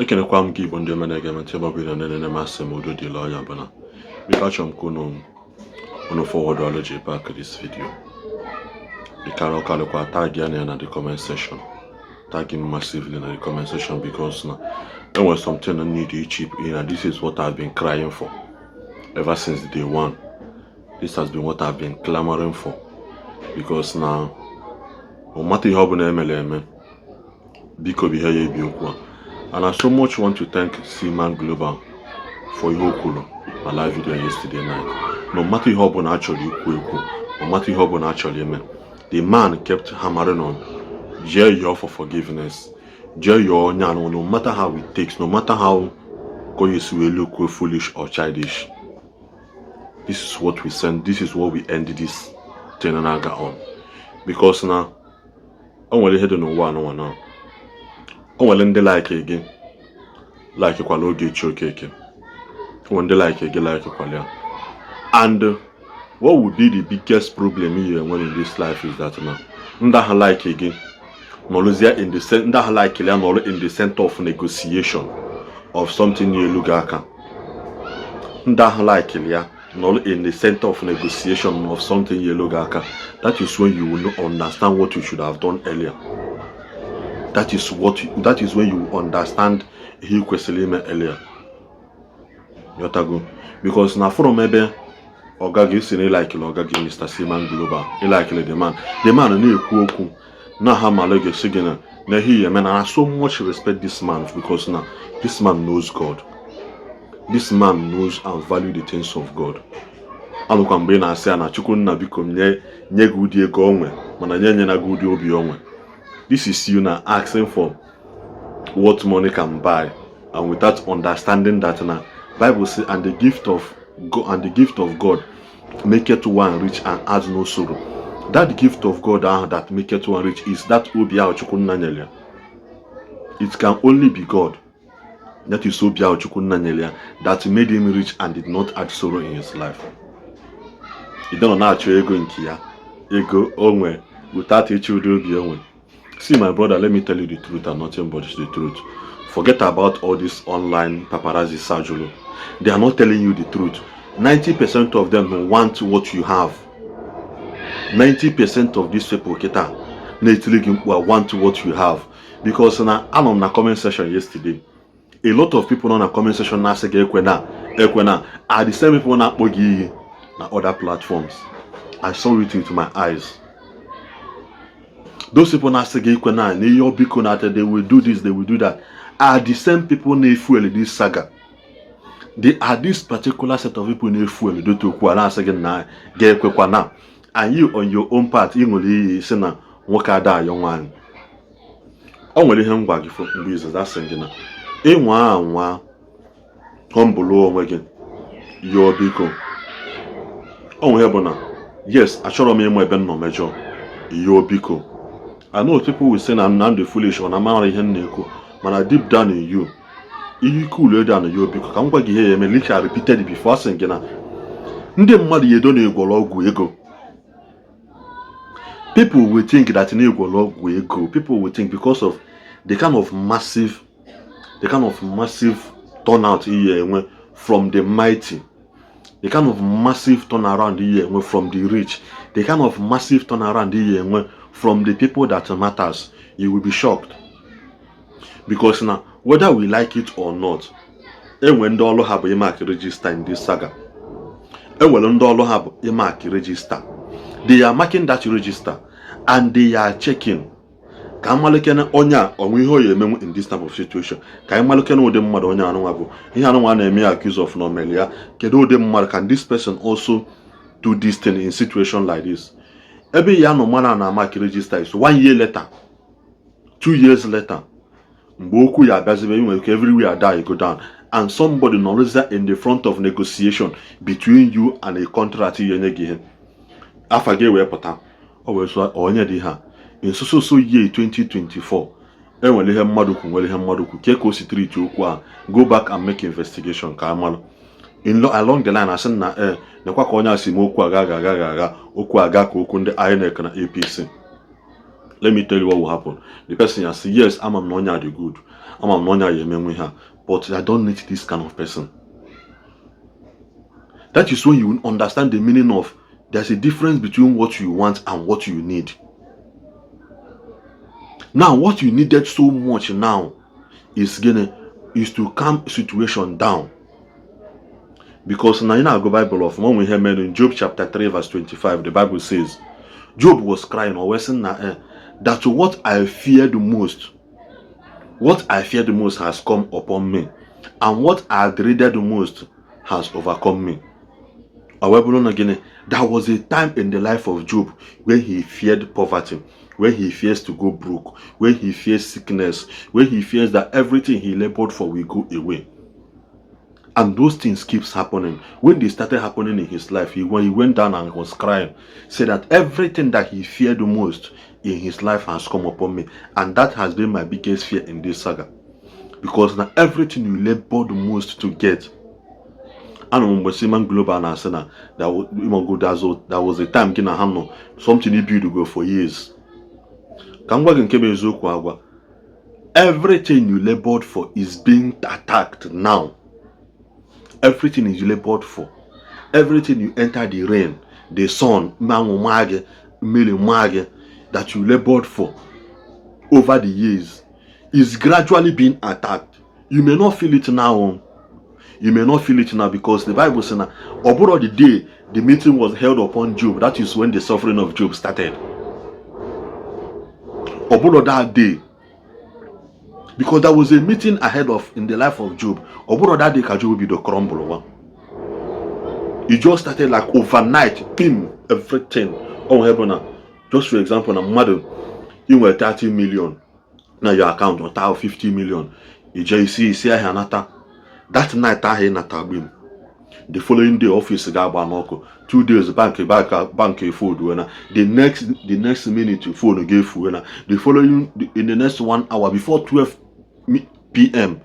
Ekenekwa m gị, Igbo ndị ọma na-ege m ntị, ebe ọ bụla na-enene m. Asị m udo dịla onye ọbụla. Biko, achọrọ m ka unu forward ọlụ JPAC this video. Ịkara ọkalịkwa tag ya na ya na the comment section, tag him massively na the comment section, because na enwere something I need to chip in, and this is what I've been crying for ever since day one. This has been what I've been clamoring for, because na no matter ihe ọbụla emere eme, biko, bụ ihe ya ebi okwu a. And I so much want to thank Seaman Global for ihe o kwuru na live video yesterday night. No matter ihe ọbụla a chọrọ ikwu ekwu, no matter ihe ọbụla a chọrọ ime, the man kept hammering on, jee yọọ for forgiveness, jee yọọ onye anụ, no matter how it takes, no matter how ka onye si wee look foolish or childish. This is what we send, this is what we end this thing na-aga on, because na o nwere ihe dị n'ụwa anụnwa na o nwere ndị like gị likekwala Ogechi Okeke, o nwere ndị like gị likekwala ya. And what would be the biggest problem you enwere in this life is that na ndị ahụ like gị nọrụzie in the ndị ahụ like ya nọrọ in the center of negotiation of something na-elu gị aka. Ndị ahụ like ya nọrọ in the center of negotiation of something na-elu gị aka. That is when you will not understand what you should have done earlier. That is when you will understand ihe ị kwesịrị ime earlier. Ghọtago? Because na from ebe ọga gị si na ịlikele ọga gị, Mr. Seaman Global, ịlikele the man, the man na-ekwu okwu na ha malụ ga-esi gị na ihe eme na I so much respect this man, because na this man knows God. This man knows and value the things of God. Alụkwa mgbe ị na-asị ya na Chukwu nna, biko, nye nye gị ụdị ego onwe, mana nye nye na gị ụdị obi onwe. This is you now asking for what money can buy, and without understanding that na Bible say, and the gift of God, and the gift of God maketh one rich and adds no sorrow. That gift of God ahụ that maketh one rich is that obi ahụ Chukwu nna nyere ya. It can only be God. That is obi ahụ Chukwu nna nyere ya that made him rich and did not add sorrow in his life. Ị nọ na-achọ ego nke ya, ego onwe, without ịchọ ụdị obi onwe. See, my brother, let me tell you the truth and nothing but the truth. Forget about all this online paparazzi sajulu. They are not telling you the truth. 90% of them want what you have. 90% of these people kita na-etili gị mkpu a want what you have, because na anọ m na comment section yesterday. A lot of people nọ na comment section na-asị gị ekwe na ekwe na are the same people na-akpọ gị iyi na other platforms. I saw it with my eyes. Those people na-asị gị ikwe na ihe biko na they will do this, they will do that, are the same people na-efuel this saga. They are this particular set of people na-efuel dote okwu a na-asị gị na ga-ekwekwa na. And you, on your own part, ị nwere iyi si na nwoke ada ayọ nwaanyị. O nwere ihe m gwa gị mgbe izizi, asị gị na ịnwa anwa humble onwe gị, yọọ biko. O nwere bụ na yes, achọrọ m ịma ebe m nọ mejọ, yọọ biko. I know people will say na I'm the foolish or na mara ihe m na-ekwu, mana deep down in you, ihe cool down yọọ biko. Ka m gwa gị ihe ya eme, like I repeated before, asị gị na ndị mmadụ ya edo na-egwọrọ ọgwụ ego. People will think that na-egwọrọ ọgwụ ego. People will think because of the kind of massive turnout ihe enwe from the mighty, the kind of massive turnaround ihe enwe from the rich, the kind of massive turnaround ihe enwe from the people that matters, you will be shocked. Because na whether we like it or not, enwe ndị ọrụ ha bụ ịmark register in this saga. Enwere ndị ọrụ ha bụ ịmark register. They are marking that register and they are checking ka amalekene onye a onwe ihe o ya emenwu in this type of situation, ka anyị malekene ụdị mmadụ onye anụnwa bụ, ihe anụnwa na-eme ya accuse of na omeli ya. Kedu ụdị mmadụ? Can this person also do this thing in situation like this? Ebe ya nọ mana na mark register is one year later, 2 years later, mgbe okwu ya abịazibe, nwere ike everywhere die go down and somebody nọrọzie in the front of negotiation between you and a contract ihe nye gị ihe afa gị wee pụta. O wee sọ onye dị ha in so so so year 2024, enwere ihe mmadụ kwu, nwere ihe mmadụ kwu ke ka o si treat okwu a. Go back and make investigation ka amalụ in along the line, asị na ee, nekwa ka onye a si mee okwu aga aga aga aga aga okwu aga ka okwu ndị INEC na APC. Let me tell you what will happen. The person ya say, "Yes, ama m na onye a dị good, ama m na onye a ya emenwe ha, but I don't need this kind of person." That is when you understand the meaning of there's a difference between what you want and what you need. Now, what you needed so much now is gonna is to calm situation down, because na ị na-agụ Bible ọfụma, onwe ihe mere in Job chapter 3 verse 25. The Bible says Job was crying or sị na that what I feared most, what I feared the most has come upon me, and what I dreaded the most has overcome me. Ọ wee bụrụ na gịnị? There was a time in the life of Job when he feared poverty, when he fears to go broke, when he fears sickness, when he fears that everything he labored for will go away. And those things keeps happening. When they started happening in his life, he when he went down and was crying, said that everything that he feared the most in his life has come upon me, and that has been my biggest fear in this saga. Because now everything you labored most to get. Anọ m mgbe Seaman Global na-asị na there was a time gị na ha nọ, something you build go for years. Ka m gwa gị nke bụ eziokwu agwa, everything you labored for is being attacked now. Everything you labored for, everything you enter the rain, the sun, anwụ maa gị, mmiri maa gị, that you labored for over the years is gradually being attacked. You may not feel it now. You may not feel it now, because the Bible says na ọ bụrụ the day the meeting was held upon Job, that is when the suffering of Job started. Ọ bụrụ that day, because there was a meeting ahead of in the life of Job. Ọ bụrụ that day ka Job bido crumble wa. It just started like overnight, pim, everything. Ọ nwere bụ na, just for example, na mmadụ inwe 30 million na your account or 50 million, ije isi isi ahịa nata. That night ahụ ị nata, gbim, the following day office ga-agba n'ọkụ, 2 days bank efoduo na the next minute phone ga-efuo na the following in the next one hour before 12 p.m.,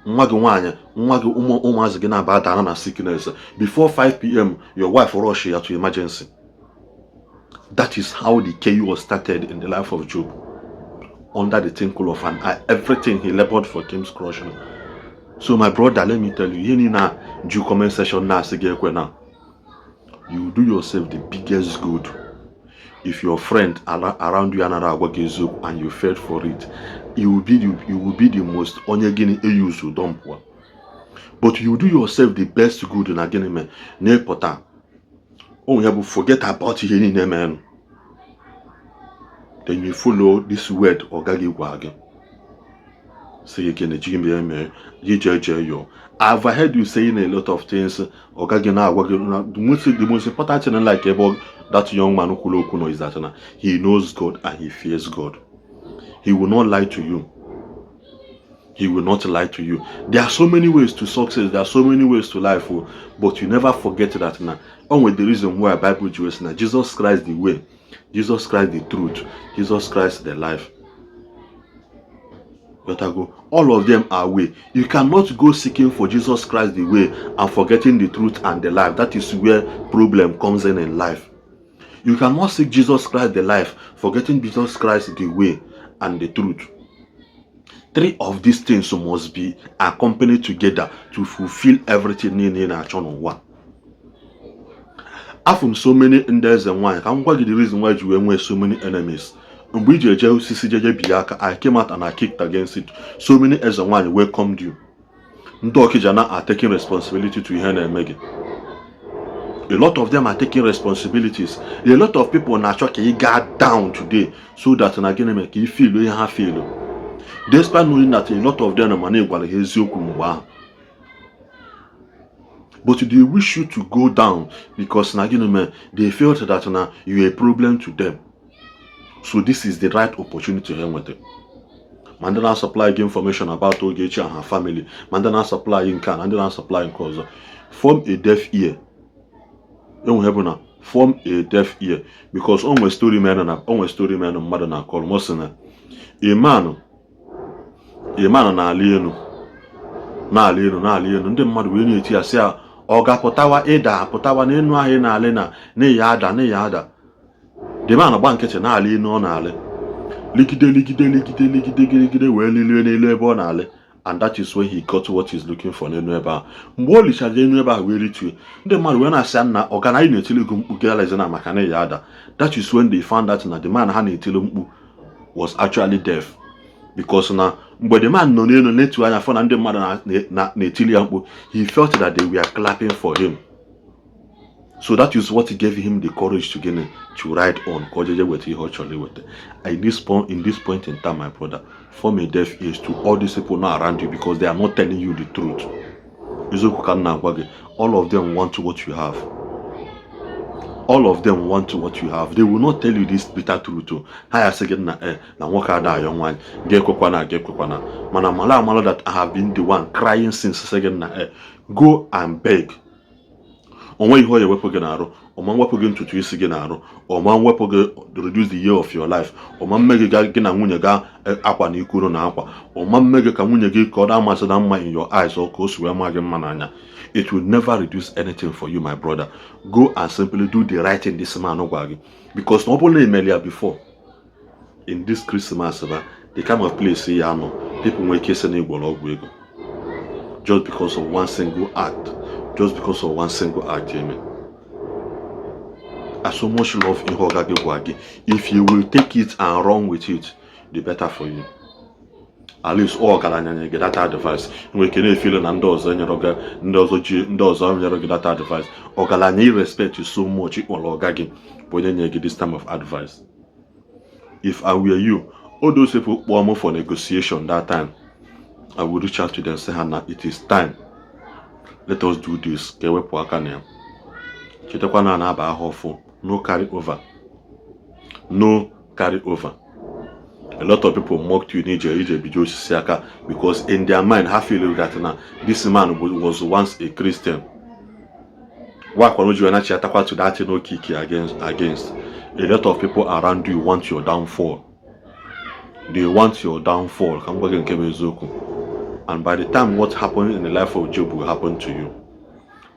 nwa gị nwaanyị, nwa gị, ụmụazị gị na-aba dara na sickness. Before 5 p.m., your wife rush ya to emergency. That is how the chaos started in the life of Job. Under the twinkle of an eye, everything he labored for came crushing. So my brother, let me tell you, ihe niile a ju comment section na-asị gị ekwe na you do yourself the biggest good. If your friend around you anaghị agwa gị eziokwu and you fell for it, you will be the most onye gịnị eyuzu dumpwa. But you do yourself the best good na gịnị mee na ịpụta onwe ya bụ forget about ihe niile menụ, then you follow this word ọ gaghị gwa gị, sị gị gịnị ji mee mee ji jee jee yọọ. I've heard you saying a lot of things ọ gaghị na-agwa gị na the most important thing, like ebe that young man kwuru okwu no, is that na he knows God and he fears God. He will not lie to you. He will not lie to you. There are so many ways to success. There are so many ways to life, oh, but you never forget that now only the reason why Bible ji wee na Jesus Christ the way, Jesus Christ the truth, Jesus Christ the life. Better go. All of them are way. You cannot go seeking for Jesus Christ the way and forgetting the truth and the life. That is where problem comes in life. You cannot seek Jesus Christ the life, forgetting Jesus Christ the way and the truth. Three of these things must be accompanied together to fulfill everything niile ị na-achọ n'ụwa. Afụ m so many ndị eze nwaanyị. Ka m gwa gị the reason why ji wee nwee so many enemies. Mgbe iji eje osisi jeje biye aka, I came out and I kicked against it. So many eze nwaanyị welcomed you. Ndị Ọkịja na are taking responsibility to ihe na-eme gị. A lot of them are taking responsibilities. A lot of people na-achọ ka ị gaa down today so that na gịnị mere ka ị feel ihe ha feel, despite knowing that a lot of them ma na ịgwara ha eziokwu mgbe ahụ, but they wish you to go down because na gịnị mere they felt that na you are a problem to them. So this is the right opportunity ha nweta. Ma ndị na-supply gị information about Ogechi and her family, ma ndị na-supply nke a na ndị na-supply nke ọzọ, form a deaf ear. Enwe bụ na form a deaf ear, because o nwere story mere na o nwere story mere mmadụ na-akọrọ m, sị na a man na-alị elu, na-alị elu, na-alị elu. Ndị mmadụ wee na-eti ya, sị ya ọ ga-apụtawa ịda pụtawa n'enu ahụ ị na-alị na n'iya ada, n'iya ada. The man gba nkịtị na-alị elu ọ na-alị. Ligide, ligide, ligide, ligide, ligide, wee lilie n'elu ebe ọ na-alị, and that is when he got what he's looking for n'elu ebe ahụ. Mgbe o lichara elu ebe ahụ wee ritue, ndị mmadụ wee na-asị nna ọga na anyị na-etili gị mkpu gị na maka na ya ada. That is when they found out na the man ha na-etili mkpu was actually deaf, because na mgbe the man nọ n'elu na-etu anya fọ na ndị mmadụ na-etili ya mkpu, he felt that they were clapping for him. So that is what gave him the courage to gịnị? To ride on ka o jeje weta ihe ọ chọrọ iweta. In this point in time, my brother, form a deaf ears to all these people now around you, because they are not telling you the truth. Eziokwu ka m na-agwa gị. All of them want what you have. All of them want what you have. They will not tell you this bitter truth o. Ha ya sị gị na na nwoke ada ayọ nwaanyị, ga-ekwekwana, ga-ekwekwana. Mana mala amala that I have been the one crying since, sị gị na go and beg. Onwe ihe ọ ya ewepụ gị n'arụ? Ọma mwepụ gị ntutu isi gị n'arụ? Ọma mwepụ gị reduce the year of your life? Ọma mme gị gị na nwunye ga akwa na ikuru na akwa? Ọma mme gị ka nwunye gị ka ọ na-amasị na mma in your eyes, or ka o si wee maa gị mma n'anya? It will never reduce anything for you, my brother. Go and simply do the right thing this man gwa gị, because na ọ bụrụ na emeli ya before in this Christmas ba, the kind of place ya nọ, people nwere ike isi na ịgwọrọ ọgwụ ego just because of one single act, just because of one single act. Amen. I so much love ihe ọga gị gwa gị. If you will take it and run with it, the better for you. At least ọ ọgaranya nye gị that advice. Nwere ike na-efeel na ndị ọzọ nyere gị, ndị ọzọ ji, ndị ọzọ nyere gị that advice. Ọgaranya I respect you so much, ịkpọrọ ọga gị bụ onye nye gị this time of advice. If I were you, all those people kpọọ m for negotiation that time, I would reach out to them, say ha na it is time, let us do this, ka ewepụ aka na ya. Chetakwa na na-aba aha ọfụ. No carry over, no carry over. A lot of people mocked you n'ije ije bido osisi aka, because in their mind ha feel that na this man was once a Christian. Wakwara ji na chiatakwa to that thing okike against. A lot of people around you want your downfall. They want your downfall. Ka m gwa gị nke bụ eziokwu. And by the time what happened in the life of Job will happen to you,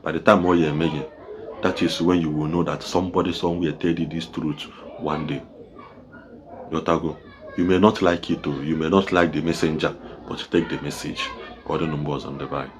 by the time ọ ya eme gị, that is when you will know that somebody somewhere tell you this truth one day. Yotago, you may not like it o, you may not like the messenger, but take the message. Ka ọ dị na mgbe ọzọ, ndị be anyị.